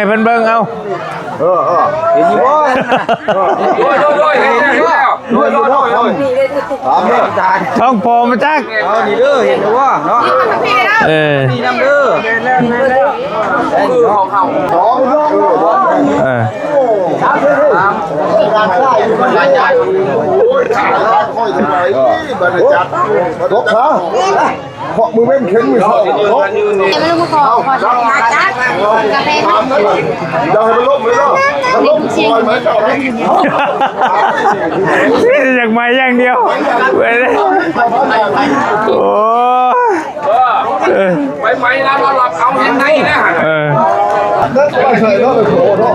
ໃຫ້ເພິ່ນເບິ່ງເອົາ. ເອີ ເອີ ເຫັນຢູ່ບໍ່? ໂດຍ ໂດຍ ໂດຍ ເຫັນຢູ່ແລ້ວ ໂດຍ ໂດຍ ໂດຍ ຖາມເດີ ທ້ອງປ່ອງມາຈັກ. ເອົານີ້ເດີ ເຫັນຢູ່ບໍ່ເນາະ? ເອີ ນີ້ນຳເດີ ແມ່ນແລ້ວ ແມ່ນແລ້ວ ຂອງເຮົາ ເອີ ເອີ ໂອ້ຍ ຂ້ອຍທັງຫຼາຍ ບັນຍາກາດ ຕົກຊະ. ເພາະມື້ເວັນເຫັນມື້ເຊົ້າເນາະ ແຕ່ມັນລົງມາຂໍ ຂໍສັນຍາຈັກກາແຟ ຢ່າໃຫ້ມັນລົງເລີຍເນາະ ຖ້າລົງ ຊິປ່ອຍໄມ້ເຈົ້ານະ. ຢາກໄມ້ຢ່າງດຽວ ໂອ້ຍ ເອີ ໄປໄປແລ້ວ ເຮົາລັບເອົາເຮັດໄດ້ນະ ເອີ ໄປໃສ່ເນາະ ໄປໂຜເນາະ.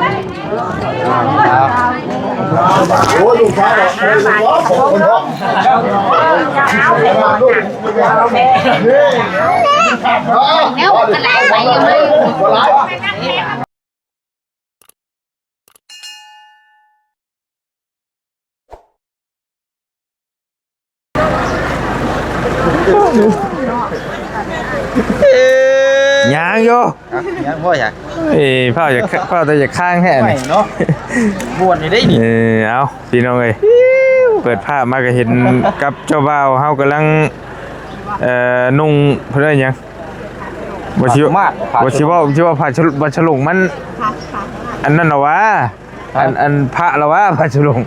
ໂອ້ຍ ລູກຊາຍເນາະ ໂອ້ຍ ລູກຊາຍເນາະ ນີ້ ແນວກະໄລໄວ້ຢູ່ເລີຍ ບໍ່ຫຼາຍ. ຍັງຢູ່ ຮະ ຍັງບໍ່ ຍັງ ເອີ ພ້າວຢາກ ພ້າວແຕ່ຢາກຄ້າງແທ້ນີ້ ເນາະ ບວນນີ້ເດ້ນີ້. ເອີ ເອົາ ພີ່ນ້ອງເອີຍ ເປີດພາບມາກະເຫັນກັບເຈົ້າບ່າວເຮົາກຳລັງ ເອີ ນຸ່ງ ເພິ່ນເອີ້ນຫຍັງ ບໍ່ຊິ ບໍ່ຊິເວົ້າ ຊິເວົ້າຜ້າສະ ຜ້າສະຫຼົງມັນ ອັນນັ້ນລະຫວາ ອັນ ອັນພະລະຫວາ ຜ້າສະຫຼົງ.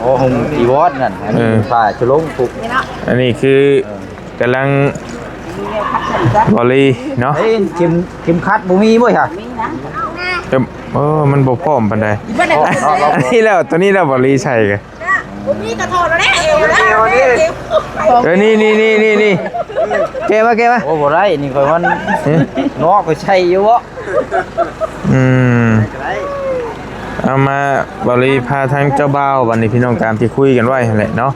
ໂອ້ ຫົງຈີວອນນັ້ນ ອັນນີ້ ເອີ ເປັນຜ້າສະຫຼົງພຸ້ນ ອັນນີ້ຄື ເອີ ກຳລັງ ບໍລີເນາະ. ເອີ ເຂັມ ເຂັມຂັດບໍ່ມີບໍ່ຊະ? ເອີ ໂອ້ ມັນບໍ່ພ້ອມປານໃດ. ອັນນີ້ແລ້ວ ໂຕນີ້ແລ້ວ ບໍລີໃສ່ກະ ບໍ່ມີກະຖອດແລ້ວ ເອວແລ້ວ ເອີ ນີ້ໆໆໆ ແກະມາ ແກະມາ. ໂອ້ ບໍ່ໄດ້ ນີ້ຂ້ອຍມັນ ເອີ ເນາະ ຂ້ອຍໃສ່ຢູ່ບໍ່? ອືມ ເອົາມາ ເບົາລີພາທາງເຈົ້າບ່າວ ບັດນີ້ພີ່ນ້ອງຕາມທີ່ຄຸຍກັນໄວ້ຫັ້ນແຫຼະເນາະ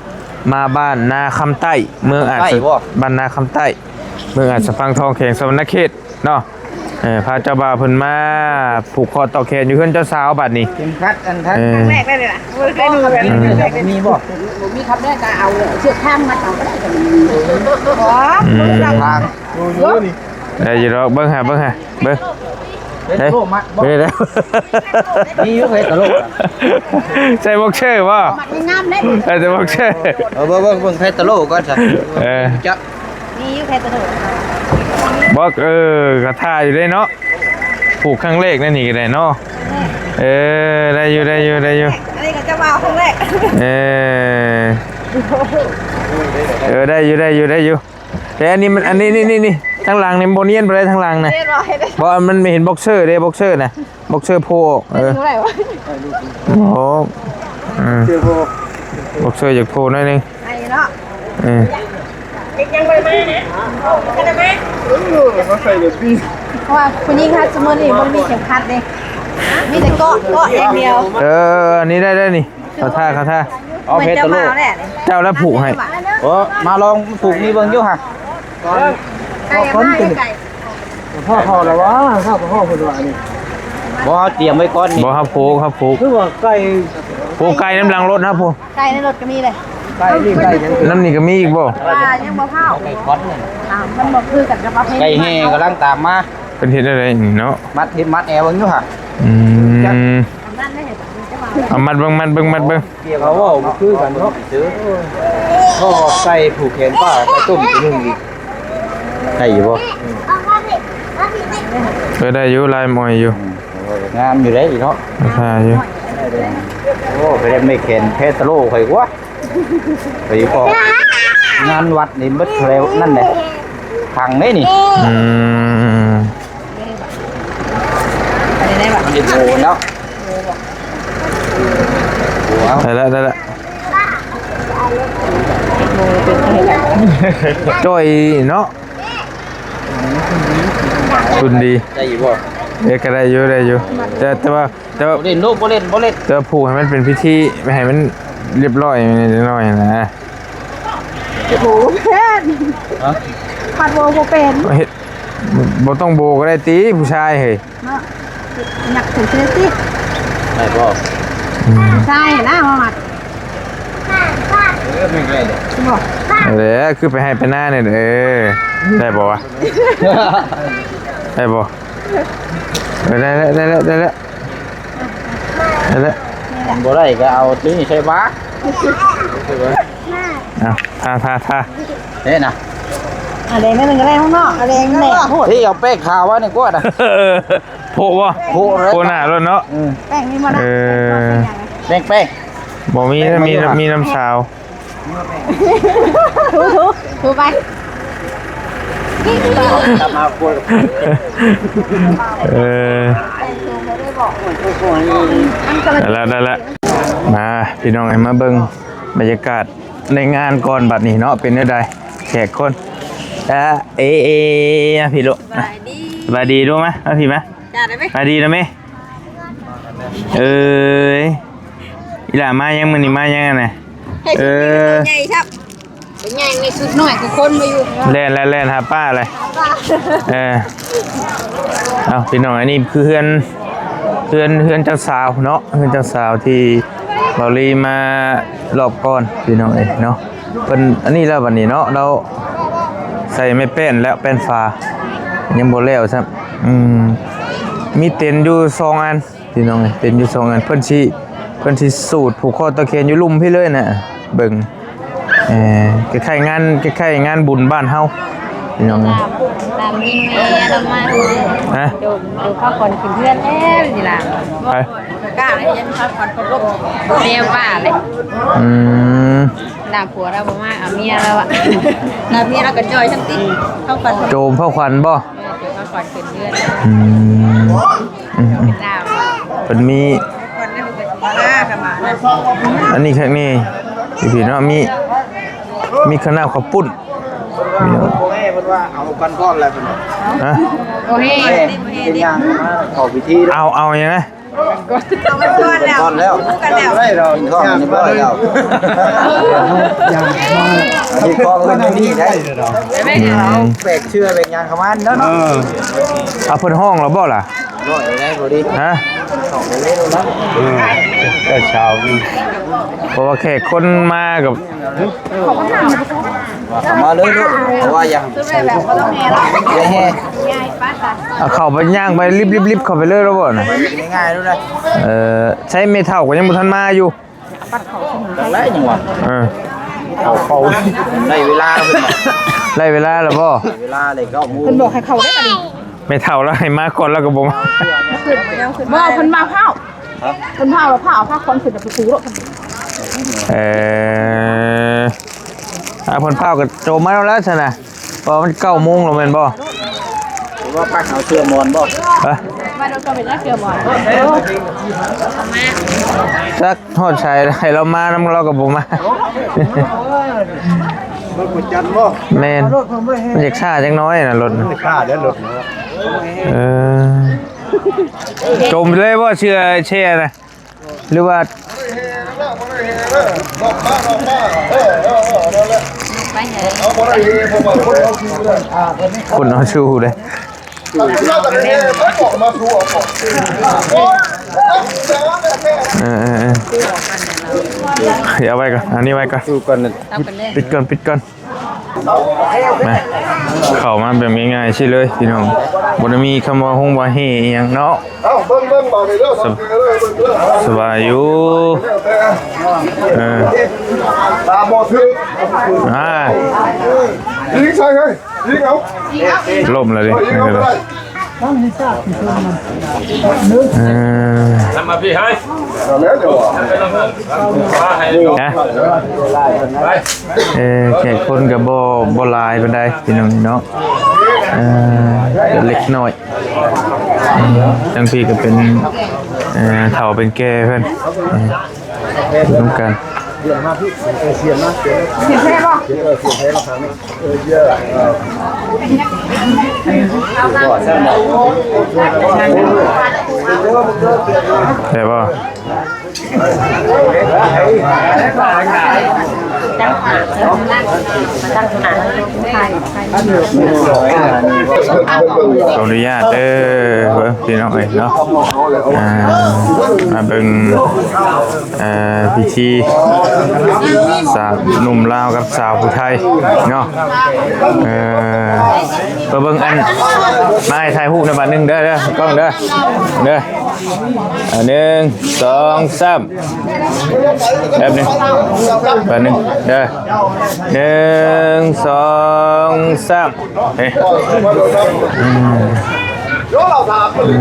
ມາບ້ານນາຄຳໃຕ້ ເມືອງອາດສະ ບ້ານນາຄຳໃຕ້ ເມືອງອາດສະພັງທອງ ແຂວງສະຫວັນນະເຂດເນາະ. ເອີ ພາເຈົ້າບ່າວເພິ່ນມາຜູກຂໍ້ຕໍ່ແຂນຢູ່ເຮືອນເຈົ້າສາວບັດນີ້ ເຂັມຂັດອັນທັນ ເອີ ຄັ້ງແລກເລີຍນະ ບໍ່ເຄີຍດູແບບນີ້ ອືມ ມີບໍ່? ບໍ່ມີຄັບ ໄດ້ກະເອົາເຊືອກຄາງມັດເອົາກະໄດ້ ບໍ່ ອືມ ເຊືອກຄາງ ຢູ່ໆ ນີ້ ໄດ້ຢູ່ດອກ ເບິ່ງຫາ ເບິ່ງຫາ ເບິ່ງ ເຮັດຕະໂລມັດບໍ່? ເຮັດແລ້ວ ມີຢູ່ເຮັດຕະໂລ ໃສ່ບັອກເຊີບໍ່? ມັດງາມເດ້ ໃສ່ແຕ່ບັອກເຊີ ເອີ ເບິ່ງ ເບິ່ງ ເບິ່ງເຮັດຕະໂລກ່ອນຊະ ເອີ ຈັກ ມີຢູ່ແຄ່ຕະໂດດ ບັອກ ເອີ ກະທ່າຢູ່ເດ້ເນາະ ຜູກຄັ້ງແລກໃນນີ້ກະໄດ້ເນາະ ເອີ ໄດ້ຢູ່ ໄດ້ຢູ່ ໄດ້ຢູ່ ອັນນີ້ກະຈະມາຄັ້ງແລກ ເອີ ເອີ ໄດ້ຢູ່ ໄດ້ຢູ່ ໄດ້ຢູ່ ແຕ່ອັນນີ້ມັນ ອັນນີ້ ນີ້ ນີ້ ນີ້ ທາງຫຼັງນີ້ມັນບໍ່ນຽນປານໃດ ທາງຫຼັງນະ ບໍ່ ມັນເຫັນບັອກເຊີເດ້ ບັອກເຊີນະ ບັອກເຊີໂພອອກ ເອີ ໂອ້ ເອີ ບັອກເຊີຢາກໂພໜ້ອຍໜຶ່ງ ໄອ້ເນາະ ເອີ ເພາະວ່າຜູ້ຍິງເຮົາຊຸມື້ນີ້ບໍ່ໄດ້ມີເຂັມຂັດເດ້ ມີແຕ່ເກາະ ເກາະຢ່າງດຽວ ເອີ ອັນນີ້ໄດ້ ໄດ້ນີ້ ເຂົ້າທ່າ ເຂົ້າທ່າ ເອົາເພດຕະໂລ ເຈົ້າລະຜູກໃຫ້ ໂອ້ ມາລອງຜູກນີ້ເບິ່ງຢູ່ຫະ ໄກ່ມາ ໄກ່ ພໍ່ເຖົ້າລະວ່າ ເຖົ້າກະພໍ່ເພິ່ນວ່ານີ້ ບໍ່ ເຮົາຕຽມໄວ້ກ່ອນນີ້ ບໍ່ ເຮົາຜູກ ເຮົາຜູກ ຄືວ່າໄກ່ ຜູກໄກ່ນຳຫຼັງລົດເຮົາພຸ້ນ ໄກ່ໃນລົດກະມີເລີຍ ໄກ່ນີ້ໄກ່ຫຍັງ ນຳນີ້ກະມີອີກບໍ່ ວ່າຍັງບໍ່ເຜົາ ໄກ່ຄອດນີ້ ອ້າວ ມັນບໍ່ຄືກັນກັບປະເພນີ ໄກ່ແຫ່ກຳລັງຕາມມາ ເພິ່ນເຮັດແນວໃດນີ້ເນາະ ມັດ ເຮັດມັດແອວເບິ່ງຢູ່ຫະ ອືມ ເອົາມັດເບິ່ງ ມັດເບິ່ງ ມັດເບິ່ງ ເພຍເຂົາເວົ້າບໍ່ຄືກັນເນາະ ເພາະວ່າໄກ່ຜູກແຂນປ້າ ໄກ່ຕົ້ມໂຕໜຶ່ງອີກ ໄດ້ຢູ່ບໍ່? ເອີ ໄດ້ຢູ່ ລາຍມອຍຢູ່ ອືມ ງາມຢູ່ເດ້ເນາະ ລາຄາຢູ່ ໂອ້ ໄປໄດ້ແຂນແພຕະໂລຂ້ອຍກວ່າ ໄປພໍງານວັດນີ້ເບິດເທົ່າໃດນັ້ນແຫຼະ ພັງເດ້ນີ້ ອືມ ອັນນີ້ໄດ້ບໍ່? ໄດ້ແລ້ວ ໄດ້ແລ້ວ ຈ່ອຍເນາະ ທຸນດີ ໄດ້ຢູ່ບໍ່? ເອີ ກະໄດ້ຢູ່ ໄດ້ຢູ່ ແຕ່ ແຕ່ວ່າ ແຕ່ວ່າ ບໍ່ຫຼິ້ນລູກ ບໍ່ຫຼິ້ນ ບໍ່ຫຼິ້ນ ແຕ່ວ່າຜູກໃຫ້ມັນເປັນພິທີ ໃຫ້ມັນລຽບຮ້ອຍໜ້ອຍນະ ໂອ້ ແພນ ຮະ ພັດໂບບໍ່ເປັນ ເຮັດ ບໍ່ຕ້ອງໂບກະໄດ້ຕິ ຜູ້ຊາຍເຮີ້ຍ ເນາະ ຍັກໃສ່ເສື້ອຕິ ໄດ້ບໍ່? ອືມ ໃຊ່ນະ ມາມັດ ເອີ ແມ່ນແລ້ວ ບໍ່ ຫັ້ນແຫຼະ ຄືໄປໄຮ່ໄປນານີ້ ເອີ ໄດ້ບໍ່ວະ? ໄດ້ບໍ່? ໄດ້ແລ້ວ ໄດ້ແລ້ວ ໄດ້ແລ້ວ ໄດ້ແລ້ວ. ບໍ່ໄດ້ກໍເອົາຕົວນີ້ໃສ່ບາດ. ເອົາ ທາ ທາ ທາ ເດ້ນະ. ອາ ແດງໜ້ອຍໜຶ່ງກໍໄດ້ ຂ້າງນອກ ອາ ແດງແຫຼະໂພດ. ເອີ ເອົາແປ້ງຂາວມານີ້ກວ່ານະ. ໂພະບໍ່? ໂພະເລີຍ ໂພະໜ້າໂລດເນາະ. ອືມ ແປ້ງມີບໍ່ນະ? ເອີ ແປ້ງ ແປ້ງ ບໍ່ມີ ມີ ມີນ້ຳສາວ. ຖື ຖື ຖືໄປ. ເອີ ໄດ້ແລ້ວ ໄດ້ແລ້ວ. ມາ ພີ່ນ້ອງເອີຍ ມາເບິ່ງບັນຍາກາດໃນງານກ່ອນບັດນີ້ເນາະ ເປັນແນວໃດແຂກຄົນ. ອາ ເອ ເອ ມາພີ່ລູກ ສະບາຍດີ ສະບາຍດີລູກ ມາ ມາພີ່ມາ. ສະບາຍດີນະແມ່. ເອີຍ ອີ່ຫຼ້າມາຍັງ ມື້ນີ້ມາຍັງຫັ້ນນະ? ເອີ ໃຫຍ່ຄັບ ໃຫຍ່ໃນຊຸດນ້ອຍຄືຄົນມາຢູ່. ແລ່ນແລ້ວ ແລ່ນຫາປ້າເລີຍ. ເອີ ເອົ້າ ພີ່ນ້ອງ ອັນນີ້ຄືເຮືອນ ເຮືອນ ເຮືອນເຈົ້າສາວເນາະ ເຮືອນເຈົ້າສາວທີ່ເບົາລີມາລອບກ່ອນ ພີ່ນ້ອງເອີຍເນາະ. ເພິ່ນອັນນີ້ແລ້ວບັດນີ້ເນາະ ລາວໃສ່ໄມ້ແປ້ນແລ້ວ ແປ້ນຝາ ຍັງບໍ່ແລ້ວຊ້ຳ. ອືມ ມີເຕັນຢູ່ສອງອັນ ພີ່ນ້ອງເອີຍ ເຕັນຢູ່ສອງອັນ. ເພິ່ນຊິ ເພິ່ນຊິສູດຜູກຄໍຕໍ່ແຂນຢູ່ລຸ່ມພີ້ເລີຍນະ. ເບິ່ງ ເອີ ຄ້າຍໆງານ ຄ້າຍໆງານບຸນບ້ານເຮົາ ພີ່ນ້ອງເອີຍ. ຕາມ ຕາມຍິງແມ່ລາວມາ. ຮະ? ໂດມ ໂດມພາຂວັນຂຶ້ນເຮືອນແລ້ວນີ້ລະ. ໃຜ? ກ້າລະຍັນພາຂວັນເຄົາລົບແນວວ່າເລີຍ. ອືມ ໜ້າຜົວລາວບໍ່ມາ ເອົາເມຍລາວອະ. ໜ້າເມຍລາວກໍຈ່ອຍຊັ້ນຕິ. ພາຂວັນ ໂຈມພາຂວັນບໍ່? ເອີ ໂຈມພາຂວັນຂຶ້ນເຮືອນ. ອືມ ອືມໆ ເປັນລາວ ເພິ່ນມີ ອັນນີ້ຄັກນີ້ ພີ່ເນາະ ມີ ມີຂະໜາວເຂົ້າປຸ້ນ. ແມ່ເພິ່ນວ່າເອົາກັນກ່ອນແລ້ວເພິ່ນວ່າ. ຮະ? ໂອເຄ ເປັນຫຍັງມາເຂົ້າພິທີ ເອົາ ເອົາຫຍັງນະ? ເອົາກັນກ່ອນແລ້ວ ເອົາກັນແລ້ວ ກິນຂ້າວກັນແລ້ວ ກິນຂ້າວກັນຮຽບຮ້ອຍແລ້ວ. ອັນນີ້ກໍເພິ່ນມີໄດ້ ອືມ ເອົາແປກເຊື່ອແປກຫຍັງເຂົ້າມາເນາະ. ເອີ ເອົາ ເພິ່ນຮ້ອງແລ້ວບໍ່ລະ? ຮ້ອງໄດ້ບໍ່ດີ? ຮະ? ເອີ ເຈົ້າສາວນີ້ ເພາະວ່າແຂກຄົນມາກັບ ມາເລີຍລູກ ເພາະວ່າຢາກໃຫ້ແຫ່ ເອົາເຂົ້າໄປ ຍ່າງໄປລິບໆໆ ເຂົ້າໄປເລີຍແລ້ວບໍ່ນະ? ງ່າຍໆໂລດນະ. ເອີ ໃຊ້ແມ່ເຖົ້າກໍຍັງບໍ່ທັນມາຢູ່. ຈັກແລ້ວຍັງວ່າ ເອີ ເຂົ້າ ເຂົ້າ ໄດ້ເວລາເພິ່ນວ່າ ໄດ້ເວລາແລ້ວບໍ່? ໄດ້ເວລາເລີຍ ເກົ້າໂມງ ເພິ່ນບອກໃຫ້ເຂົ້າໄດ້ບັດນີ້. ແມ່ເຖົ້າລາວໃຫ້ມາກ່ອນ ລາວກໍບໍ່ມາ. ບໍ່ ເພິ່ນມາພ້າວ ຮະ? ເພິ່ນພ້າວແລ້ວ ພ້າວເອົາຜ້າຂວັນຂຶ້ນໄປປູໂລດ. ເອີ ອ່າ ເພິ່ນພ້າວກໍໂຈມມາແລ້ວຊັ້ນນະ ເພາະວ່າມັນເກົ້າໂມງແລ້ວແມ່ນບໍ່? ວ່າພັກເອົາເສື້ອໝອນບໍ່? ຮະ? ວ່າໂດນກໍເປັນເສື້ອໝອນ ຈັກຮອດໃສ ໃຫ້ລາວມານຳ ລາວກໍບໍ່ມາ. ລົດປະຈຳບໍ່? ແມ່ນ ມັນຢາກຊ້າຈັກໜ້ອຍນະ ລົດນະ ຊ້າເດ້ລົດ. ເອີ ຈົມເລີຍບໍ່ ເສື້ອແຊ່ນະ ຫຼືວ່າ ຄົນເອົາຊູເດ້. ເອີໆໆ ເອົາໄວ້ກ່ອນ ອັນນີ້ໄວ້ກ່ອນ ປິດກ່ອນ ປິດກ່ອນ. ມາ ເຂົ້າມາແບບງ່າຍໆຊີ້ເລີຍພີ່ນ້ອງ ບໍ່ໄດ້ມີຄຳວ່າຮົງວ່າເຮອີ່ຫຍັງເນາະ. ເອົ້າ ເບິ່ງໆ ບາດນີ້ເດີ ສະ ສະບາຍຢູ່. ເອີ ຕາບໍ່ຖືກ ອ່າ ຍິງໃສ່ເຮີ້ຍ ຍິງເອົາ ລົ້ມແລ້ວເດ້. ເອີ ນຳມາພີ່ໃຫ້ ເອີ ແຂກຄົນກໍບໍ່ ບໍ່ຫຼາຍປານໃດພີ່ນ້ອງເນາະ. ເອີ ກໍເລັກນ້ອຍ ອືມ ທາງພີ້ກໍເປັນ ເອີ ເຖົ້າເປັນແກ່ເພິ່ນ ເອີ ຢູ່ນຳກັນ. ແຊບບໍ່? ຂໍອະນຸຍາດເດີ ເບິ່ງພີ່ນ້ອງເອີຍເນາະ ອ່າ ມາເບິ່ງ ເອີ ພິທີສາວໜຸ່ມລາວກັບສາວຜູ້ໄທເນາະ ເອີ ໄປເບິ່ງອັນ ມາໃຫ້ຖ່າຍຮູບໃນບາດໜຶ່ງເດີ ເດີ ກ້ອງເດີ ເດີ ອ່າ ໜຶ່ງ ສອງ ສາມ ແປັບໜຶ່ງ ແປັບໜຶ່ງເດີ ໜຶ່ງ ສອງ ສາມ ເອີ ອືມ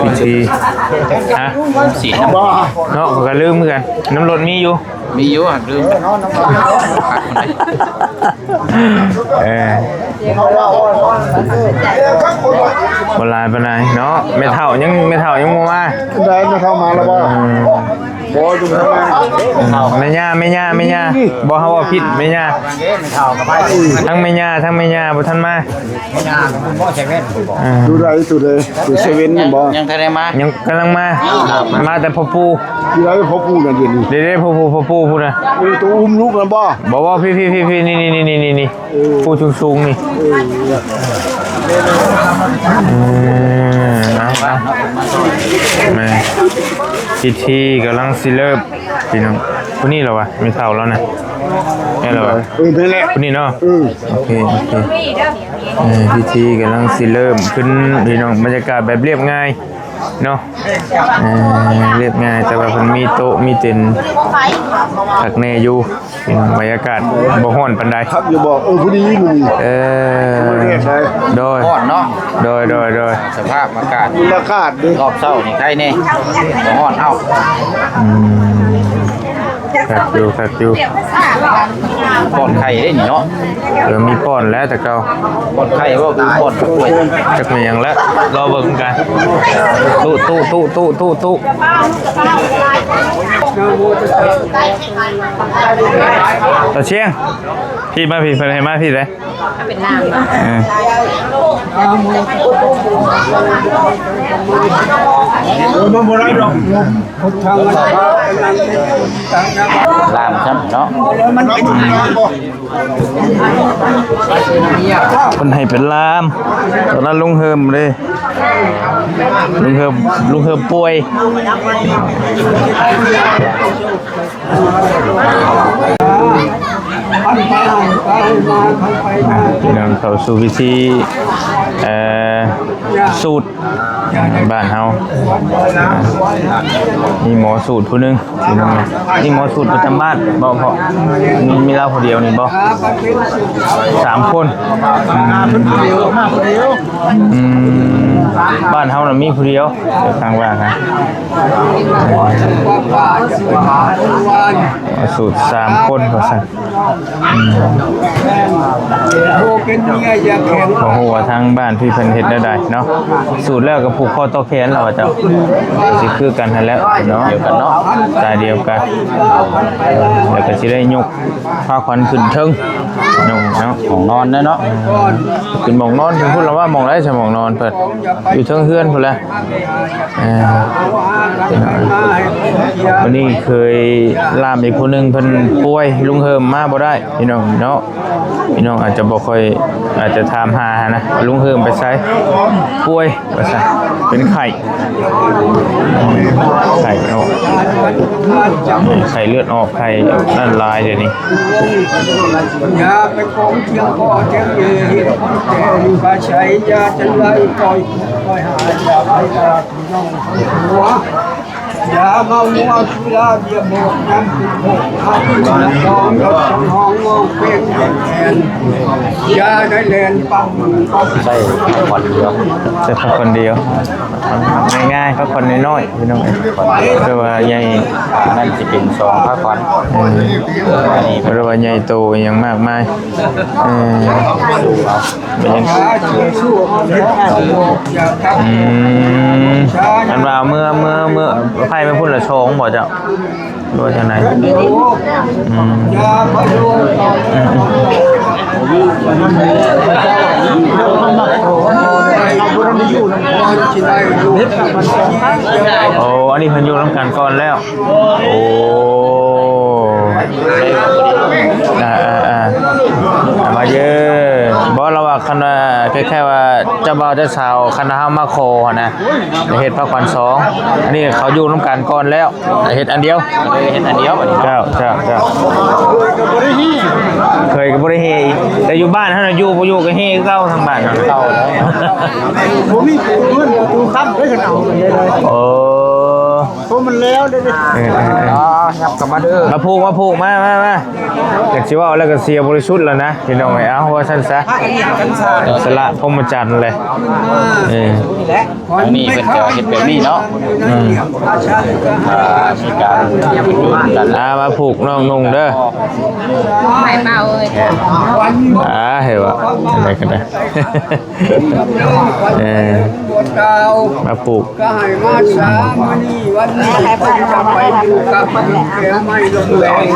ພິທີ ຮະ ສີນ້ຳ ເນາະ ຂ້ອຍກໍລືມຄືກັນ ນ້ຳລົດມີຢູ່ ມີຢູ່ ລືມ ເອີ ບໍ່ຫຼາຍປານໃດເນາະ ແມ່ເຖົ້າຍັງ ແມ່ເຖົ້າຍັງບໍ່ມາ ໄດ້ ແມ່ເຖົ້າມາແລ້ວບໍ່? ອືມ ບໍ່ຢູ່ທາງນັ້ນ ອືມ ແມ່ຍ່າ ແມ່ຍ່າ ແມ່ຍ່າ ບໍ່ ເຮົາເວົ້າຜິດ ແມ່ຍ່າ ທັງແມ່ຍ່າ ທັງແມ່ຍ່າບໍ່ທັນມາ ແມ່ຍ່າກໍບໍ່ໃສ່ແວ່ນ ອືມ ຢູ່ໃດ ຢູ່ໃດ ຢູ່ເຊເວັ່ນແມ່ນບໍ່? ຍັງທັນໄດ້ມາ ຍັງກຳລັງມາ ມາແຕ່ພໍ່ປູ່ ຢູ່ໃດພໍ່ປູ່ນັ້ນ ດຽວນີ້ ເດ້ໆ ພໍ່ປູ່ ພໍ່ປູ່ພຸ້ນນະ ໂອ້ ໂຕອຸ້ມລູກນັ້ນບໍ່? ບໍ່ ບໍ່ ພີ້ໆໆໆ ນີ້ໆໆໆ ເອີ ຜູ້ສູງໆນີ້ ເອີ ອືມ ເອົາໆ ແມ່ ພິທີກຳລັງຊິເລີ່ມ ພີ່ນ້ອງ ຜູ້ນີ້ລະວະ ແມ່ເຖົ້າລາວນະ ແມ່ນລະວະ ເອີ ແມ່ນແຫຼະ ຜູ້ນີ້ເນາະ ເອີ ໂອເຄ ໂອເຄ ເອີ ພິທີກຳລັງຊິເລີ່ມຂຶ້ນ ພີ່ນ້ອງ ບັນຍາກາດແບບລຽບງ່າຍເນາະ ເອີ ລຽບງ່າຍ ແຕ່ວ່າເພິ່ນມີໂຕະມີເຕັນຄັກແນ່ຢູ່ ພີ່ນ້ອງ ບັນຍາກາດບໍ່ຮ້ອນປານໃດ ຄັກຢູ່ບໍ່? ເອີ ພໍດີມື້ນີ້ ເອີ ແດດໄດ ໂດຍ ຮ້ອນເນາະ ໂດຍ ໂດຍ ໂດຍ ສະພາບອາກາດ ອາກາດເດ້ ຮອບເຊົ້ານີ້ໄຄແນ່ ບໍ່ຮ້ອນເອົ້າ ອືມ ຄັກຢູ່ ຄັກຢູ່ ປ້ອນໄຂ່ເດ້ນີ້ເນາະ ເອີ ມີປ້ອນແລ້ວແຕ່ເກົ່າ ປ້ອນໄຂ່ບໍ່ຄືປ້ອນກ້ວຍ ຈັກແມ່ນຫຍັງແລ້ວ ລໍເບິ່ງກັນ ຕຸ ຕຸ ຕຸ ຕຸ ຕຸ ຕຸ ຕາຊຽງ ພີ້ມາພີ້ ເພິ່ນໃຫ້ມາພີ້ເດ້ ເປັນລາມ ເອີ ເອີ ມັນບໍ່ໄດ້ດອກ ລາມຊ້ຳເນາະ ເພິ່ນໃຫ້ເປັນລາມ ຕອນນັ້ນລຸງເຮີມເດ້ ລຸງເຮີມ ລຸງເຮີມປ່ວຍ ພີ່ນ້ອງເຂົ້າສູ່ພິທີ ເອີ ສູດ ບ້ານເຮົາ ມີໝໍສູດຜູ້ໜຶ່ງ ພີ່ນ້ອງ ມີໝໍສູດປະຈຳບ້ານບໍ່? ເພາະມີ ມີລາວຜູ້ດຽວນີ້ບໍ່? ສາມຄົນ ອືມ ອືມ ບ້ານເຮົານະມີຜູ້ດຽວ ທາງບ້ານນະ ສູດສາມຄົນວ່າຊັ້ນ ອືມ ບໍ່ຮູ້ວ່າທາງບ້ານພີ່ເພິ່ນເຮັດແນວໃດເນາະ ສູດແລ້ວກໍຜູກຄໍຕໍ່ແຂນແລ້ວວ່າເຈົ້າ ຊິຄືກັນຫັ້ນແຫຼະເນາະ ດຽວກັນເນາະ ສາຍດຽວກັນ ແລ້ວກໍຊິໄດ້ຍົກພາຂວັນຂຶ້ນເທິງເນາະ ຫ້ອງນອນເນາະ ຂຶ້ນໝ່ອງນອນເພິ່ນພຸ້ນລະວ່າ ໝ່ອງໃດຊະໝ່ອງນອນເພິ່ນ ຢູ່ເທິງເຮືອນພຸ້ນແຫຼະ ເອີ ມື້ນີ້ເຄີຍລາມອີກຜູ້ໜຶ່ງ ເພິ່ນປ່ວຍ ລຸງເຮີມມາບໍ່ໄດ້ ພີ່ນ້ອງເນາະ ພີ່ນ້ອງອາດຈະບໍ່ຄ່ອຍ ອາດຈະຖາມຫາຫັ້ນນະ ລຸງເຮີມໄປໃສ ປ່ວຍວ່າຊັ້ນ ເປັນໄຂ້ ໄຂ້ອອກ ໄຂ້ເລືອດອອກ ໄຂ້ນັ້ນຫຼາຍດຽວນີ້ ຢ່າໄປຂອງຄຽງພໍ່ຄຽງແມ່ ເຮັດຂອງແທ້ຢູ່ວ່າໃສ ຢ່າຈັ່ງໃດ ປ່ອຍ ປ່ອຍຫາ ຢ່າໄປຕະຫຼາດ ນ້ອງຄົນຫົວ ຢ່າເມົາມົວສຸລາເບຍໝົດ ນຳກິນໂພກ ເອົາກິນນ້ຳດອງ ລົດສຳຮອງ ງອງເປັງ ແຂນ ຢ່າໄດ້ແລ່ນປັງ ປັງ ໃຊ້ພັກຜ່ອນດຽວ ໃຊ້ພັກຜ່ອນດຽວ ງ່າຍໆ ພັກຜ່ອນນ້ອຍໆ ພີ່ນ້ອງ ແຕ່ວ່າໃຫຍ່ ນັ້ນຊິເປັນສອງພັກຜ່ອນ ເອີ ບໍ່ໄດ້ວ່າໃຫຍ່ໂຕອີ່ຫຍັງມາກມາຍ ເອີ ເປັນຫຍັງ ອືມ ອັນວ່າເມື່ອ ເມື່ອ ເມື່ອໄຟໄປພຸ້ນລະສອງບໍ່ເຈົ້າ ຫຼືວ່າຈັ່ງໃດ? ອືມ ອືມ ອືມ. ໂອ້ ອັນນີ້ເພິ່ນຢູ່ນຳກັນກ່ອນແລ້ວ. ໂອ້ ອ່າໆໆ ມາເດີ. ບໍ່ ລາວວ່າຄັນວ່າ ຄ້າຍໆວ່າເຈົ້າບ່າວເຈົ້າສາວ ຄັນເຮົາມາຂໍຫັ້ນນະ ເຮັດພາຂວັນສອງ. ອັນນີ້ເຂົາຢູ່ນຳກັນກ່ອນແລ້ວ ເຮັດອັນດຽວ ເອີ ເຮັດອັນດຽວບັດນີ້. ເຈົ້າ ເຈົ້າ ເຈົ້າ. ເຄີຍກໍບໍ່ໄດ້ແຫ່ອີກ ແຕ່ຢູ່ບ້ານຫັ້ນນະ ຢູ່ບໍ່ຢູ່ກໍແຫ່ຄືເກົ່າ ທາງບ້ານເຮົາ. ເກົ່າແລ້ວ ບໍ່ມີເງິນປະຕູຄຳເດ້ ຄັນເອົາໄປເລີຍ. ໂອ້ ໂອ້ ມັນແລ້ວເດ້. ເອີໆໆ ອ່າ ຫຍັບເຂົ້າມາເດີ ມາຜູກ ມາຜູກ ມາ ມາ ມາ. ກໍຊິເວົ້າແລ້ວກໍເສຍບໍລິສຸດແລ້ວນະ ພີ່ນ້ອງເອີຍ. ເອົາ ວ່າຊັ້ນຊະ ສະຫຼະພົມມະຈັນເລີຍ. ເອີ ອັນນີ້ເພິ່ນກໍເຮັດແບບນີ້ເນາະ. ອືມ ອ່າ ມີການ ອ່າ ມາຜູກນ້ອງນຸ່ງເດີ. ອ່າ ເຫັນວ່າ ອັນໃດກໍໄດ້ ເອີ ມາຜູກ ກໍໃຫ້ມາສາມື້ນີ້ ວັນນີ້ ເພິ່ນຈະໄປຢູ່ກັບແກ້ວໄມ້ລະເມືອງ ອືມ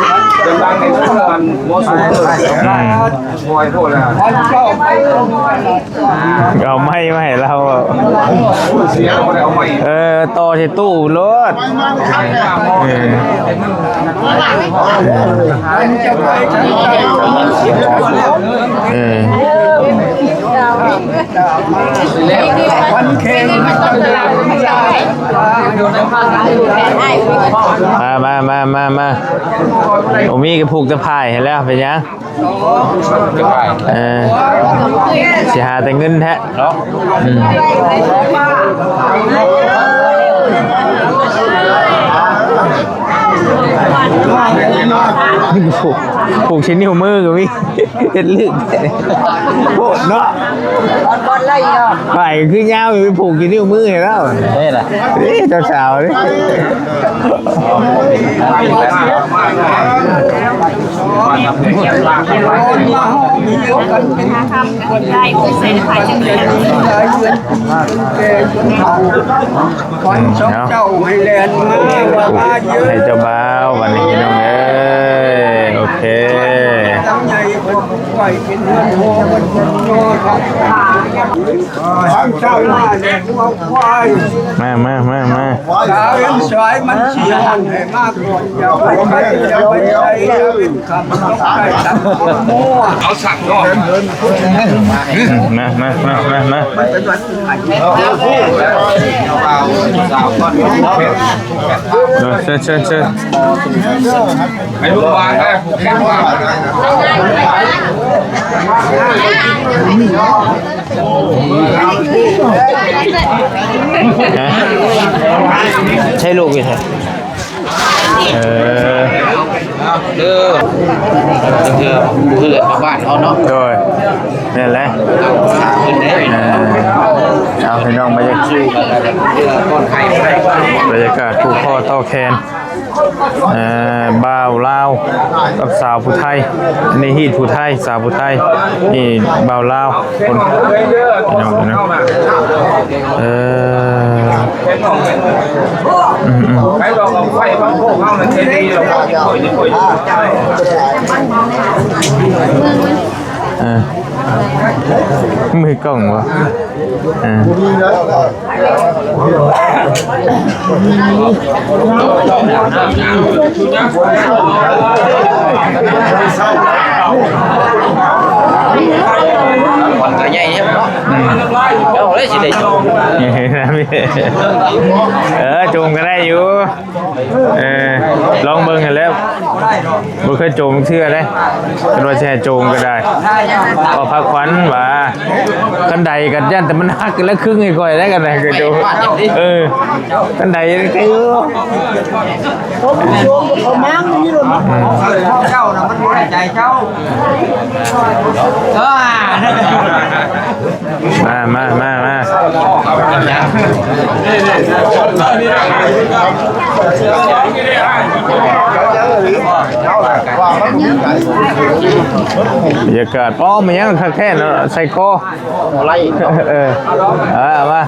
ເອົາໄມ້ມາໃຫ້ລາວ. ເອີ ຕໍ່ໃສ່ຕູ້ໂລດ. ເອີ ເອີ ມາ ມາ ມາ ມາ ມາ. ໂອມີກໍຜູກແຕ່ພາຍໃຫ້ແລ້ວ ເປັນຫຍັງ? ເອີ ຊິຫາແຕ່ເງິນແທ້ເນາະ. ອືມ ນີ້ກໍຜູກ ຜູກໃສ່ນິ້ວມືກໍມີ. ເຮັດລຶກໂພດເນາະ. ໄປຄືຍາວຢູ່ ໄປຜູກຢູ່ນິ້ວມືໃຫ້ລາວ. ເອີ ລະ ເອີ ສາວໆເດ້. ຂວັນຂອງເຈົ້າໃຫ້ແລ່ນມາວ່າ ໃຫ້ເຈົ້າບ່າວບັດນີ້ພີ່ນ້ອງເອີຍ. ໂອເຄ ທັງໃຫຍ່ເພິ່ນໄວ້ເປັນເຮືອນຫໍເພິ່ນຢູ່ເນາະ. ທາງເຈົ້າມາແລ້ວ ງົວຄວາຍ ມາ ມາ ມາ ມາ. ສາວເຫັນສາຍມັນຊິຮ້ອນໃຫ້ມາກ່ອນ ຢ່າໄປໃສ ຢ່າໄປໃສ ຢ່າເປັນຄຳຕ້ອງໄດ້ຕັດຜົມມົວ. ເອົາສັກເນາະ ມາ ມາ ມາ ມາ ມາ ມາ. ເຊີນ ເຊີນ ເຊີນ ໃຫ້ລູກວາງໄດ້ ຜູກແຂນວາງ. ໃຊ້ລູກຢູ່ໃສ? ເອີ ເດີ ເພື່ອ ເພື່ອບ້ານເຮົາເນາະ. ໂດຍ ແມ່ນແຫຼະ. ເອີ ເອົາ ພີ່ນ້ອງ ບັນຍາ ບັນຍາກາດຜູກຄໍຕໍ່ແຂນ ເອີ ບ່າວລາວກັບສາວຜູ້ໄທ. ອັນນີ້ຮີດຜູ້ໄທ ສາວຜູ້ໄທ. ນີ້ບ່າວລາວ ຄົນ ພີ່ນ້ອງເນາະ. ເອີ ອືມໆ ໄປລອງເອົາໄຟມາໂພກເຮົານັ້ນ ເຈດີ ເອີ ມືກ້ອງບໍ່? ເອີ ມັນກໍໃຫຍ່ເນາະ. ອືມ ເອົາເລີຍຊິໄດ້ ເອີ ຈູງກໍໄດ້ຢູ່. ເອີ ລອງເບິ່ງຫັ້ນແຫຼະ ບໍ່ເຄີຍໂຈມເທື່ອເດ້. ຄັນວ່າຊິໃຫ້ໂຈມກໍໄດ້ ຂໍພັກຜ່ອນວ່າ ຄັນໃດກໍຢ້ານແຕ່ມັນຫັກ ແລ້ວຄຶງໃຫ້ຂ້ອຍໄດ້ ຄັນໃດກໍໂຈມ. ເອີ ຄັນໃດກໍຢູ່ ເຈົ້ານະ ມັນບໍ່ໄດ້ໃຈເຈົ້າ. ເອີ ມາ ມາ ມາ ມາ. ບັນຍາກາດ ປ້ອມ ມັນຍັງຄັກແທ້ເນາະ ໃສ່ຄໍ. ເອີ ເອີ ມາ.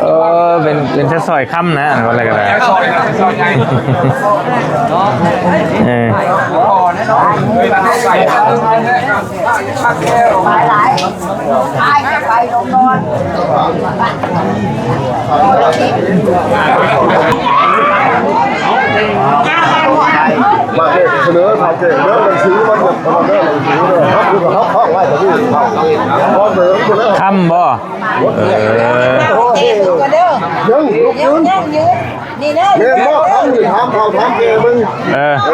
ເອີ ເປັນ ເປັນຊະສອຍຄຳນະ ວ່າແລ້ວກໍໄດ້. ເອີ. ມາເສະເໜີເຖົ້າແກ່ເດີ ໜັງສືມັນແບບ ເດີ ໜັງສືເດີ ເຮົາເຮົາເຮົາໄວ້ກັບນີ້ ເຮົາເດີ ຄຳບໍ່? ເອີ ຍັງລຸກຢືນ ນີ້ເດີ ແມ່ນບໍ່? ຄຳນີ້ຖາມເຖົ້າຖາມແກ່ເບິ່ງ ເອີ ເອົາ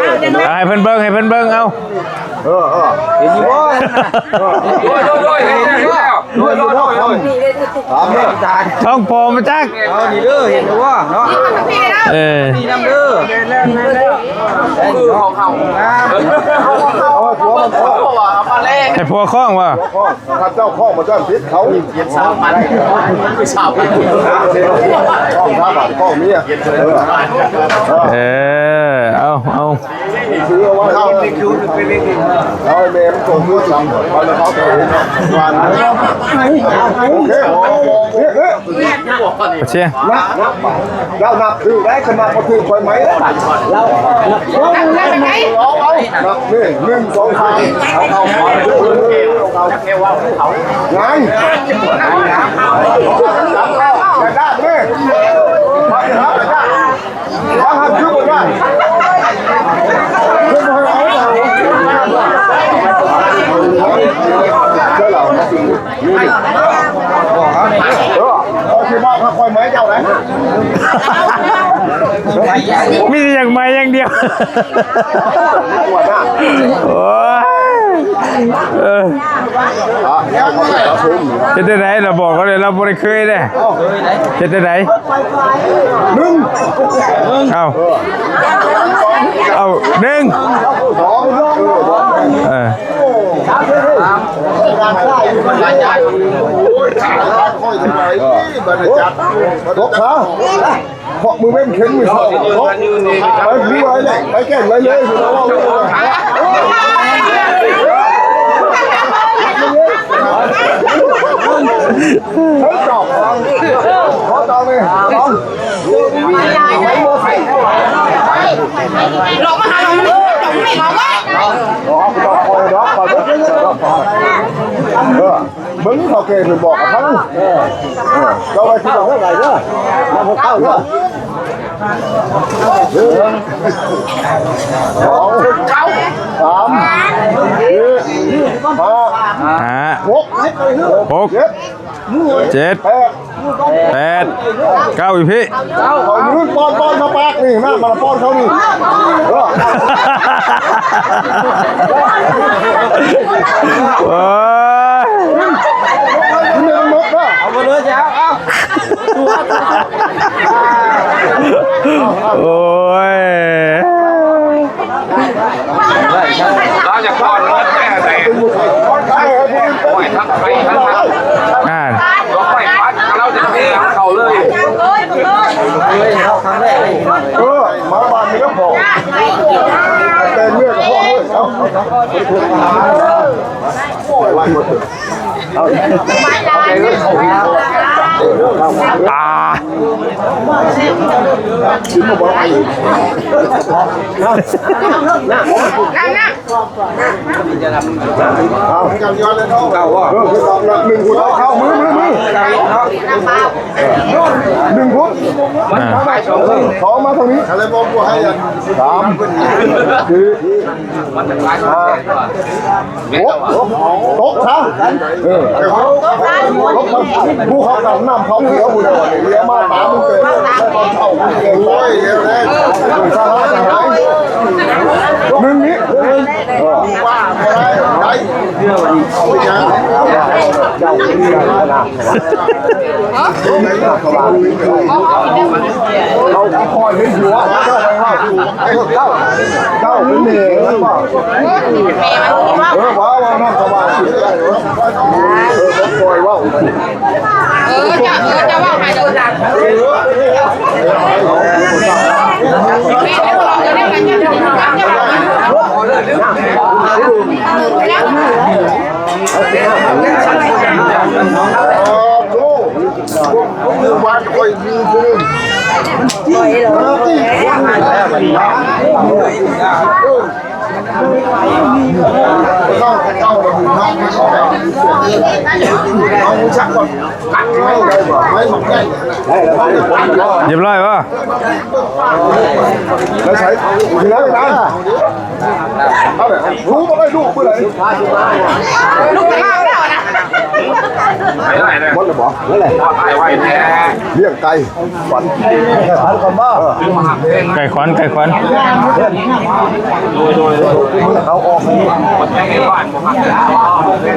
ໃຫ້ເພິ່ນເບິ່ງ ໃຫ້ເພິ່ນເບິ່ງ ເອົາ ເອີ ເອີ ເຫັນຢູ່ບໍ່? ໂດຍ ໂດຍ ໂດຍ ເຫັນຢູ່ບໍ່? ໂດຍ ໂດຍ ໂດຍ ໂດຍ ຖາມເດີ ທ້ອງຜອມມາຈັກ ເອົານີ້ເດີ ເຫັນຢູ່ບໍ່ເນາະ? ເອີ ນີ້ນຳເດີ ແມ່ນແລ້ວ ແມ່ນແລ້ວ ຄືຂອງເຮົາ ງາມ ເອົາໃຫ້ຜົວມັນ ເພາະວ່າເອົາມາແລກ ໃຫ້ຜົວຄ້ອງວ່າ ຂ້າເຈົ້າຂໍບໍ່ຈຳຜິດເຂົາ ເຈັດສາມພັນ ຄືສາມພັນ ຂໍເມຍ ເອີ ເອີ ເອົາ ເອົາ ເອົາ ເອົາແມ່ມັນສົ່ງມືຈຳ ເອົາແລ້ວເຂົາກໍເຮັດຫວານ ໂອເຄ ໂອເຄ ໂອເຄ ນະ ນະ ເຈົ້ານັບຖືກໄດ້ ຄັນນັບບໍ່ຖືກຂ້ອຍໄໝເດີ ເອົາ ເອົາ ນັບນີ້ ໜຶ່ງ ສອງ ສາມ ເອົາ ເອົາ ເອົາ ເອົາ ເອົາ ເອົາ ໄງ ຢ່າດ້ານເດີ ຢ່າດ້ານ ວ່າຫັ້ນຄືບໍ່ດ້ານ ເພິ່ນບໍ່ໃຫ້ເອົາ ເຈົ້າລາວ ເອີ ເຂົາຊິມາພັກຄອຍໄໝເຈົ້າໄດ ມີແຕ່ຢາກໄໝຢ່າງດຽວ ໂອ້ຍ ເອີ ເຮັດຈັ່ງໃດລະ ບອກເຂົາເລີຍ ລາວບໍ່ໄດ້ເຄີຍເດ້ ເຮັດຈັ່ງໃດ? ໜຶ່ງ ເອົ້າ ເອົ້າ ໜຶ່ງ ສອງ ເອີ ສາມ ເພາະມື້ເວັນເຫັນມື້ເຊົ້າເນາະ ໄປຜູ້ໄວແຫຼະ ໄປແກ້ງໄວເລີຍ ເຮົາຕອບ ຂໍຕອບເລີຍ ເອົາ ລອງມາຫາເຮົາ ເຮົາບໍ່ເອົາເວົ້າ ເອີ ເບິ່ງເຖົ້າແກ່ເພິ່ນບອກກັບເຮົາ ເອີ ເຈົ້າໄວ້ທີ່ເຈົ້າໄດ້ເດີ ນຳພວກເຈົ້າເດີ ສອງ ສາມ ສີ່ ຫ້າ ຫ້າ ຫົກ ຫົກ ເຈັດ ເຈັດ ແປດ ແປດ ເກົ້າ ອີກພີ້ ເອົາມືປ້ອນໆ ມາປາກນີ້ ມາ ມາປ້ອນເຂົານີ້ ເອີ ໂອ້ຍ ກິນໃຫ້ມັນໝົດເດີ ເອົາໝົດເລີຍ ເອົາ ເອົາ ໂອ້ຍ ລາວຢາກກ່ອນເນາະ ແຕ່ ໂອ້ຍ ທັງໄປທັງນັ້ນ ອ່າ ລາວຈະເທເຂົ້າເລີຍ ເອີ ມາບ້ານນີ້ກໍພໍ ແຕ່ເມືອກໍພໍເລີຍ ເອົາ ອ່າ ເອົາ ເອົາ ໜຶ່ງພຸ້ນ ເອົາ ເຂົ້າ ມື ມື ມື ໜຶ່ງພຸ້ນ ອ່າ ສອງ ມາທາງນີ້ ສາມ ສີ່ ຫ້າ ຫົກ ຕົກຊະ ເອີ ຕົກມາ ຜູ້ເຂົາກັນນ້ຳເຂົາເຂືອພຸ້ນ ເຫຼືອມາຕາມມັນເກີດ ຕອນເຊົ້າມັນເກີດ ໂອ້ຍ ເອີ ສະຫາຍ ໜຶ່ງນີ້ ເອີ ວ່າບໍ່ໄດ້ ໄດ້ ເອົາໄປຍັງ ເຈົ້າເປັນເຈົ້ານະ ເຮົາກໍພໍເຫັນຫົວ ເຈົ້າໄປເວົ້າ ເຈົ້າ ເຈົ້າ ເຈົ້າເປັນແມ່ມັນບໍ່? ເອີ ວ່າ ວ່ານຳສະບາຍ ເອີ ບໍ່ປ່ອຍເວົ້າ ເອີ ເຈົ້າ ເອີ ເຈົ້າເວົ້າໃຫ້ໂດນຫຼັງ ເ ຮຽບຮ້ອຍບໍ່? ແລ້ວໃຊ້ ເອົາແຫຼະ ຮູ້ບໍ່ໄດ້ລູກມື້ໃດ ລູກເປັນລາວແລ້ວນະ ໝົດແລ້ວບໍ່? ນັ້ນແຫຼະ ລ້ຽງໄກ່ ຂວັນ ໄກ່ຂວັນ ໄກ່ຂວັນ ເອີ ໄກ່ຂວັນ ໄກ່ຂວັນ ເອົາອອກ ມີເທື່ອຫຼາຍເດ້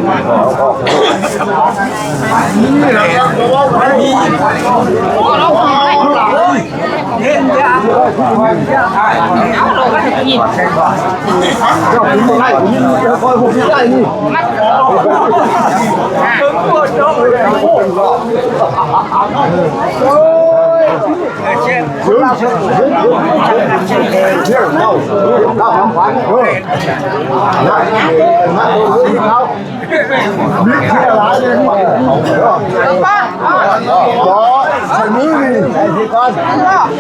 ບໍ່ ໃສ່ມືນີ້ ໃຫ້ກິນກ່ອນ ເ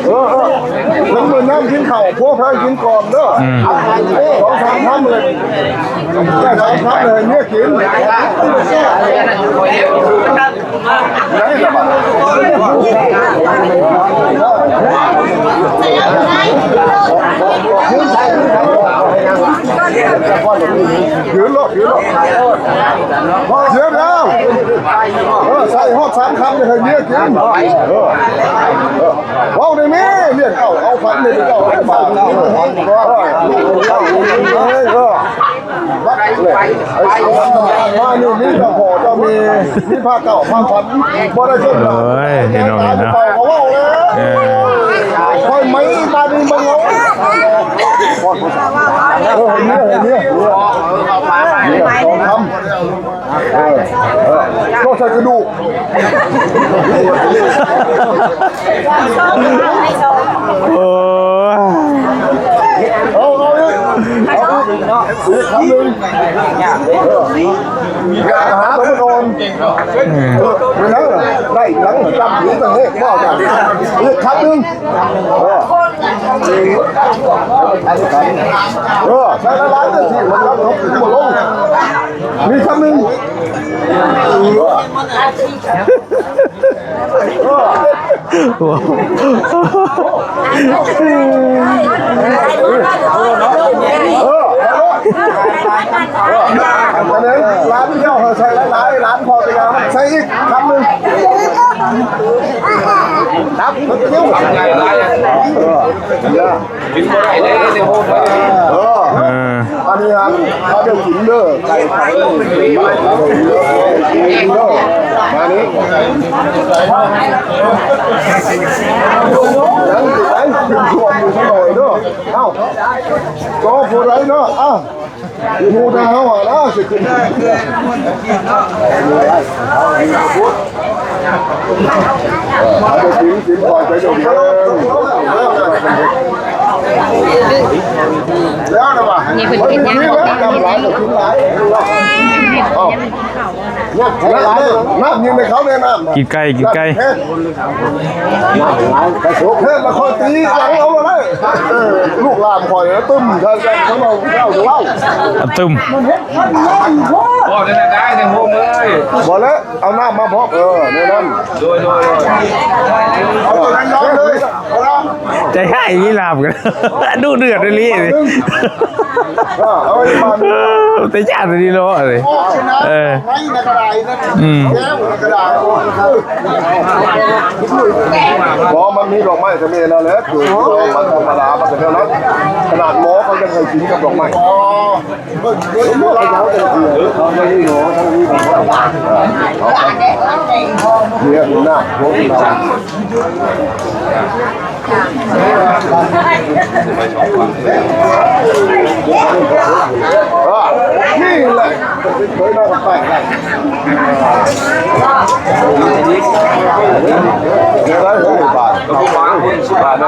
ອີ ເອີ ເບິ່ງມື້ນັ້ນກິນເຂົ້າ ພວກເພິ່ນກິນກ່ອນເດີ ອືມ ສອງສາມຄຳເລີຍ ໄດ້ສອງຄຳເລີຍ ເມຍກິນ ຢືນໂລດ ຢືນໂລດ ດຽວ ດຽວ ເອີ ໃສ່ຮອດສາມຄຳ ໃຫ້ເມຍກິນ ເອີ ເອີ ເວົ້າໄດ້ແມ່ ເມຍເຈົ້າ ເອົາຂວັນໃຫ້ເຈົ້າ ເອົາບາດ ເອີ ເອີ ເອີ ມານີ້ມີເຈົ້າພໍ່ເຈົ້າແມ່ ມີພາເຈົ້າພາຂວັນ ບໍ່ໄດ້ຊົມ ໂອ້ຍ ພີ່ນ້ອງເອີຍເນາະ ເຈົ້າກໍເວົ້າແລ້ວ ເອີ ຂ້ອຍໄໝບາດນີ້ເບິ່ງເອົາ ເອີ ເນຍ ເນຍ ເນຍ ເນຍ ເນຍ ເນຍ ເນຍ ເນຍ ເນຍ ເນຍ ເນຍ ເນຍ ເອີ ເອີ ໂລດໃສ່ກະດູກ ໂອ້ຍ ເອົາ ເອົາອີກ ເອົາອີກ ອີກຄຳໜຶ່ງ ເອີ ຢ່າຫາຕົວອ່ອນ ເອີ ເປັນຫຍັງ ໄດ້ຫຍັງ ຈຳຜິດ ເຮັດບໍ່ໄດ້ ອີກຄຳໜຶ່ງ ເອີ ເອີ ໃສ່ຫຼາຍໆ ເດີ ທີ່ມັນຮັບຕົກບໍ່ລົງ ມີຄຳໜຶ່ງ ຫຼານເຈົ້າໃສ່ຫຼາຍໆ ຫຼານພໍ່ໄປຍາມ ໃສ່ອີກຄຳໜຶ່ງ ດັບ ກິນບໍ່ໄດ້ເດ້ ໃນໂຮມເດ້ ເອີ ເອີ ອັນນີ້ຫັ້ນ ເຂົາໄດ້ກິນເດີ ໄກ່ໄຂ່ ກິນເດີ ມານີ້ ຍັງຊິໄປກິນລວມຢູ່ຊະໜ້ອຍເດີ ເອົ້າ ກໍຜູ້ໃດເນາະ ເອົ້າ ຜູ້ໃດເຮົາຫາລະຊິຂຶ້ນ ເອົາໄປກິນ ກິນກ່ອນໄປດອກເດີ ແລ້ວນະວ່າ ນີ້ເພິ່ນກິນຫຍັງ ນ້ຳຫຼາຍກໍກິນຫຼາຍ ເອົ້າ ນ້ຳ ນ້ຳ ນ້ຳຍິງໃຫ້ເຂົາແດ່ນ້ຳ ກິນໄກ່ ກິນໄກ່ ເຮັດລະຄ່ອຍຕີຫຼັງເອົາລະໄດ້ ເອີ ລູກຫຼານຂ້ອຍນະ ຕຶ້ມໃສ່ກັນ ເຂົາເວົ້າ ເຈົ້າເວົ້າ ອະຕຶ້ມ ເວົ້າໄດ້ ໄດ້ ໃນໂຮມເອີຍ ບໍ່ແລ້ວ ເອົານ້ຳມາພ້ອມ ເອີ ແນວນັ້ນ ໂດຍ ໂດຍ ໂດຍ ເອົາຕົວນັ້ນຍອມເລີຍ ໃຈຮ້າຍອີ່ຫຼີຫຼາບກັນ ດຸເດືອດອີ່ຫຼີນີ້ ເອີ ເອົາໄວ້ບ້ານ ເອີ ແຕ່ຢ້ານອີ່ຫຼີເນາະ ເອີ ອືມ ບໍ່ ມັນມີດອກໄມ້ທະເລແລ້ວແຫຼະ ຄືມັນທຳມະດາ ມັນກໍແນວນັ້ນ ຂະໜາດໝໍເຂົາຍັງໃຫ້ກິນກັບດອກໄມ້ ເນຍ ນີ້ແຫຼະ ເຄີຍນອນກັບໄປໄດ້ ເດີ ເດີ ບາດ ບາດ ບາດ ໄດ້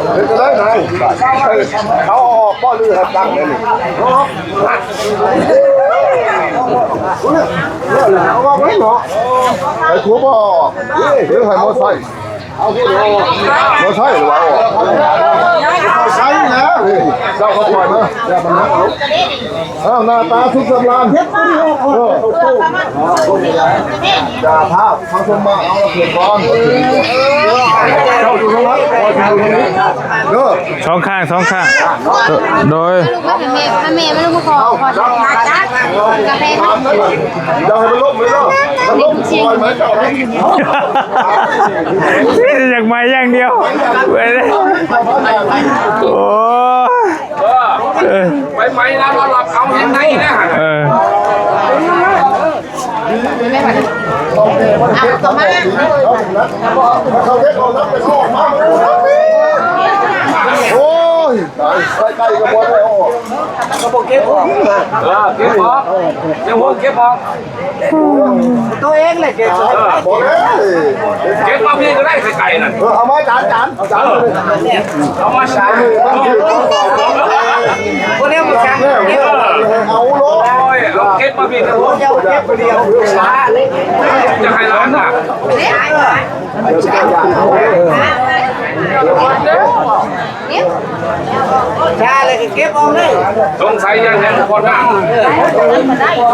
ເຮັດຈັ່ງໃດນາຍ? ເອົາອອກບໍ່ ຫຼືໃຫ້ຕັ້ງແນວນີ້? ເອົາອອກໄວ້ເນາະ. ໃຫ້ຜົວບໍ່ອອກ ຫຼືໃຫ້ມໍໄຊ? ບໍ່ໃຊ່ ຫຼືວ່າອອກ? ບໍ່ໃຊ່ແລ້ວ. ເຈົ້າກໍປ່ອຍມາ ຢ່າມັນໜັກ. ເອົາ ເອົາ ໜ້າຕາສຸກສຳລານ. ເອີ ຢ່າພາບ ເຮົາສົມມາເອົາລະເພິ່ນກ່ອນ. ເຈົ້າຢູ່ທາງນັ້ນ ຂ້ອຍຊິຢູ່ທາງນີ້ເດີ. ສອງຂ້າງ ສອງຂ້າງ. ໂດຍ ແມ່ ແມ່ມາລົງມາຂໍ ຂໍ ຂໍກາແຟ. ຢ່າໃຫ້ມັນລົງເລີຍເດີ ຖ້າລົງປ່ອຍມາເຈົ້າ. ຢາກໄໝຢ່າງດຽວ. ໂອ້ຍ ເອີ ໄປໄໝແລ້ວ ເອົາແຮງໃນນະ. ເອີ ໂອ້ຍ ຕາຍ ໄກ່ກໍບໍ່ໄດ້ອອກ ກໍບໍ່ເກັບອອກ. ເອີ ເກັບອອກ ເກັບອອກ. ຕົວເອງແຫຼະເກັບ. ເອີ ບໍ່ໄດ້ ເກັບມາພີ້ກໍໄດ້ໄກ່ໆນັ້ນ. ເອີ ເອົາມາຈານ ຈານ ຈານ. ເອີ ເອົາມາຊະ ບໍ່ໄດ້ມາຊະ. ເອົາໂລດ. ໂອ້ຍ ເອົາເກັບມາພີ້ກໍໄດ້ ເກັບຜູ້ດຽວ. ຈະໃຫ້ຫຼານນະ. ຊາແລ້ວກໍເກັບເອົາເລີຍ. ສົງໄສຢ້ານແຮງພໍນ້ຳ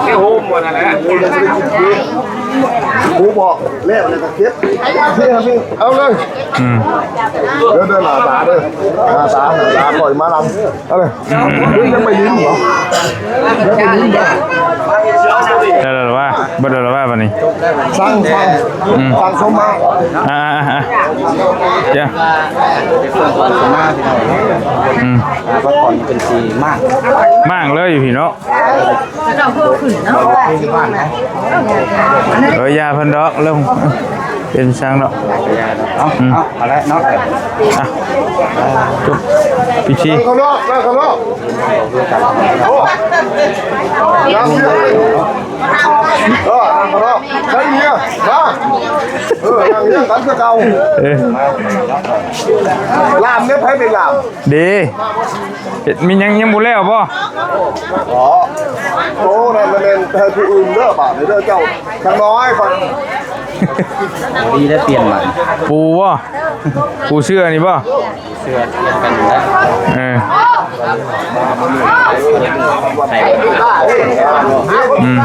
ທີ່ໂຮມວ່ານັ້ນແຫຼະ. ກູບອກແລ້ວ ແລ້ວກໍເກັບ ເອົາເລີຍ. ອືມ ເດີ ເດີ ໜ້າຕາເດີ ໜ້າຕາ ໜ້າຕາ ຂ້ອຍມານຳ. ເອົາເລີຍ. ອືມ ຍັງໄປຫຼິ້ນບໍ່? ຍັງໄປຫຼິ້ນບໍ່? ໄດ້ແລ້ວວ່າ ເບິດແລ້ວວ່າບັດນີ້. ສັ່ງ ສັ່ງ ອືມ ສັ່ງສົມມາ. ອ່າໆໆ ເຈົ້າ ອືມ ພັກຜ່ອນເປັນທີ່ມ້າງ ມ້າງເລີຍຢູ່ພີ້ເນາະ. ເອີ ຢ່າເພິ່ນດອກ ເລີ່ມເປັນຊ່າງເນາະ. ເອົາ ເອົາ ເອົາລະເນາະ. ອ່ະ ຈົບພິທີ. ນັ່ງຂ້າງນອກ ນັ່ງຂ້າງນອກ. ໂອ້ ນັ່ງ ເອີ ນັ່ງຂ້າງນອກ ໃຊ້ເມຍ ມາ. ເອີ ນັ່ງຮຽງກັນຄືເກົ່າ. ເອີ ຫຼານເດ້ ໃຜເປັນຫຼານ? ເດ້ ເຮັດ ມີຫຍັງ ຍັງບໍ່ແລ້ວບໍ່? ອໍ ໂອ້ ນັ້ນແມ່ນໃຫ້ຜູ້ອື່ນເດີ ບາດນີ້ເດີ ເຈົ້າ ຂ້ານ້ອຍ ຂ້ອຍ ພໍດີໄດ້ປ່ຽນບາດ. ປູບໍ່? ປູເສື້ອນີ້ບໍ່? ເສື້ອປ່ຽນກັນຢູ່ແລ້ວ. ເອີ ອືມ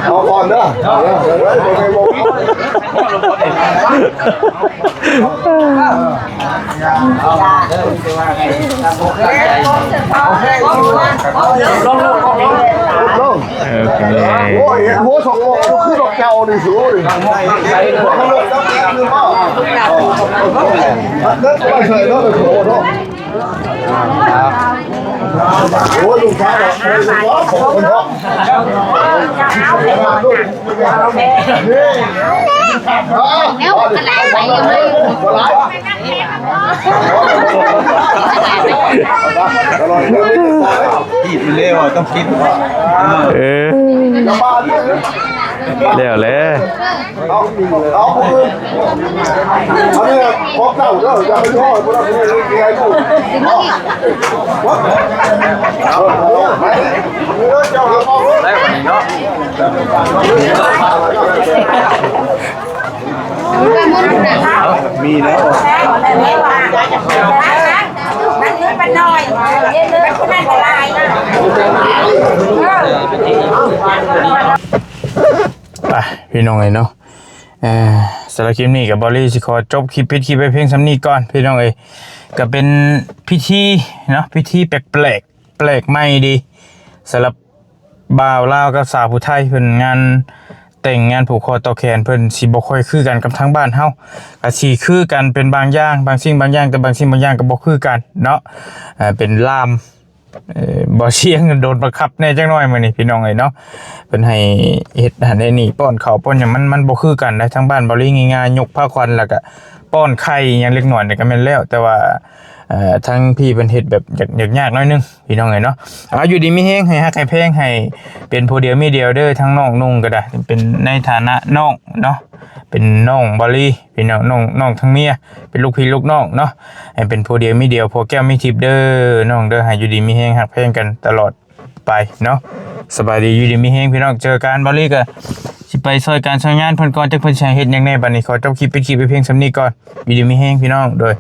ເອົາກ່ອນເດີ ເດີ ເດີ ເດີ ໂອ້ຍ ຫົວສອງຫົວຄືດອກເຈົ້ານີ້ສູນີ້ ໂອ້ຍ ລຸງຄ້າເນາະ ເນາະ ແນວກະໄດ້ໄປຢູ່ເລີຍ. ຄິດຢູ່ແລ້ວວ່າຕ້ອງຄິດ ເອີ ແລ້ວແຫຼະ ເອົາ ເອົາຜູ້ອື່ນ ເອົາເດີ ຂອງເກົ່າເດີ ຢ່າໄປຮ້ອຍຜູ້ນັ້ນຜູ້ນີ້ ຊິໃຫ້ຜູ້ ເອົາ ເອົາ ເອົາ ເຈົ້າຫາຂອງ ໄດ້ບັດນີ້ເນາະ ມີແລ້ວ ມັນມີປານ້ອຍ ມັນຜູ້ນັ້ນກໍຫຼາຍ ໄປ ພີ່ນ້ອງເອີຍເນາະ ເອີ ສຳລັບຄລິບນີ້ກໍ ເບົາລີຊິຂໍຈົບຄລິບ ປິດຄລິບໄວ້ພຽງສ່ຳນີ້ກ່ອນ ພີ່ນ້ອງເອີຍ ກໍເປັນພິທີເນາະ ພິທີແປກໆ ແປກໃໝ່ດີ ສຳລັບ ບ່າວລາວກັບສາວຜູ້ໄທ ເພິ່ນງານແຕ່ງງານຜູກຄໍຕໍ່ແຂນ ເພິ່ນຊິບໍ່ຄ່ອຍຄືກັນກັບທາງບ້ານເຮົາ ກະຊິຄືກັນເປັນບາງຢ່າງ ບາງສິ່ງບາງຢ່າງ ແຕ່ບາງສິ່ງບາງຢ່າງກໍບໍ່ຄືກັນເນາະ ເປັນລ່າມ ເອີ ບໍ່ສຽງ ໂດນບັງຄັບແດ່ຈັກໜ້ອຍມື້ນີ້ພີ່ນ້ອງເອີຍເນາະ ເພິ່ນໃຫ້ເຮັດຫັ້ນເຮັດນີ້ ປ້ອນເຂົ້າປ້ອນຫຍັງ ມັນ ມັນບໍ່ຄືກັນໃດ໋ ທາງບ້ານເບົາລີງ່າຍໆ ຍົກພາຂວັນ ແລ້ວກະປ້ອນໄຂ່ຫຍັງເລັກນ້ອຍນີ້ກໍແມ່ນແລ້ວ ແຕ່ວ່າ ເອີ ທາງພີ່ເພິ່ນເຮັດແບບຍາກ ຍາກໜ້ອຍໜຶ່ງ ພີ່ນ້ອງເອີຍເນາະ ເອົາ ຢູ່ດີມີແຮງ ໃຫ້ຮັກໃຫ້ແພງ ໃຫ້ເປັນຜູ້ດຽວເມຍດຽວເດີ ທັງນ້ອງນຸ່ງກໍໄດ້ ເປັນໃນຖານະນ້ອງເນາະ ເປັນນ້ອງເບົາລີ ເປັນນ້ອງ ນ້ອງ ນ້ອງທາງເມຍ ເປັນລູກພີ່ລູກນ້ອງເນາະ ໃຫ້ເປັນຜູ້ດຽວເມຍດຽວ ຜົວແກ້ວເມຍທິບເດີ ນ້ອງເດີ ໃຫ້ຢູ່ດີມີແຮງ ຮັກແພງກັນຕະຫຼອດໄປເນາະ ສະບາຍດີ ຢູ່ດີມີແຮງ ພີ່ນ້ອງ ເຈີກັນ ເບົາລີກໍຊິໄປຊ່ອຍການຊ່ອຍງານເພິ່ນກ່ອນ ຈັກເພິ່ນຊິໃຫ້ເຮັດຫຍັງແດ່ ບັດນີ້ຂໍຈົບຄລິບ ປິດຄລິບໄວ້ພຽງສ່ຳນີ້ກ່ອນ ຢູ່ດີມີແຮງ ພີ່ນ້ອງ ໂດຍ